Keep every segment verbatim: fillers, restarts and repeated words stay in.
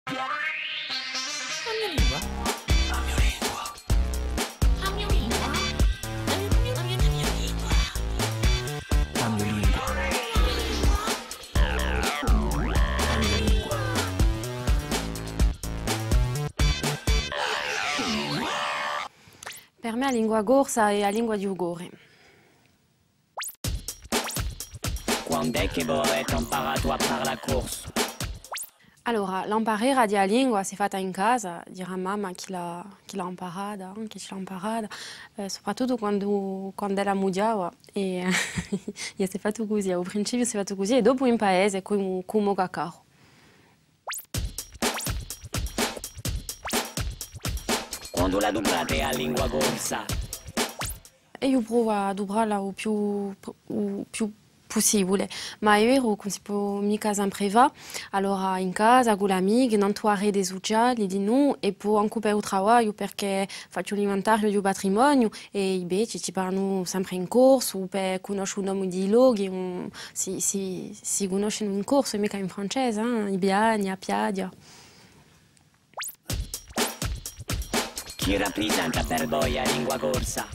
A mio lingua. A mio lingua. A mio lingua. A mio lingua. A mio lingua. Per mè a lingua corsa hè a lingua di u core. Quand'hè chì vo avete amparatu à parlà corsu? Allora, l'amparera di a lingua s'hè fatta in casa, dirà mamma chì l'hà, chì l'hà amparata, eh, chì ci l'hà amparata, eh, soprattuttu quandu, quand'ella mughjava, è, è s'hè fattu cusì, à u principiu s'hè fattu cusì, è dopu in paese, cù, cù u mo caccaru. Quandu l'aduprate a lingua corsa? È eiu provu à adupralla u più, u più pussibule, ma hè veru chì ùn si pò micca sempre fà, allora in casa, cù l'amichi, nantu à e rete suciale, dinù, è po ancu per u travagliu, perchè facciu l'inventariu di u patrimoniu, è i vechji ci parlanu sempre in corsu, per cunnosce u nome di i lochi, un, si, si, si cunnoscenu in corsu è micca in francese, eh, i piani, a piaghja. Chì raprisenta per voi a lingua corsa?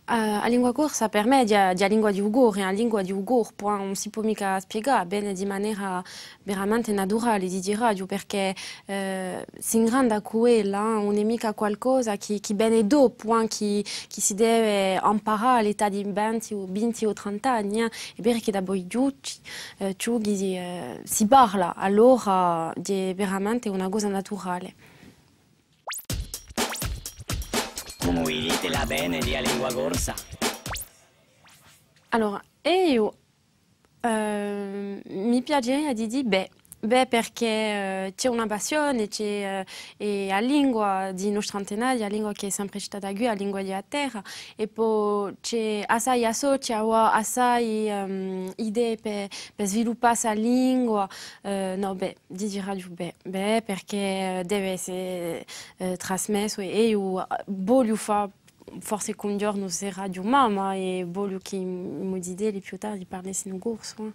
Eh, a lingua corsa per mè hè a, hè a lingua di u core, hè a lingua di u corpu, eh, ùn si pò micca spiegà, vene di manera veramente naturale, diceraghju, perchè, eh, s'ingranda cù ella, eh, ùn hè micca qualcosa chì, chì vene dopu, eh, chì, chì si deve amparà à l'età di venti o, vinti o trenta anni, eh. Hè vera chì da voi chjuchi, eh, chjuchi, eh, si parla, allora hè veramente una cosa naturale. Cumu vidite l'avvene di a lingua corsa? Allora, eiu, eh, mi piaceria di dì, bè, bè, perchè, eh, ci hè una passione, ci hè, eh, è a lingua di i nostri antenati, a lingua chì hè sempre stata quì, a lingua di a terra, è po ci hè assai associ, avà assai, ehm, idee per, per sviluppà sta lingua, eh, nò, bè, diceraghju bè, bè, perchè deve esse, eh, trasmessu è eiu, eh, vogliu fà, forse chì un ghjornu seraghju mamma è vogliu chì i mo zitelli più tardi parlessinu corsu, eh.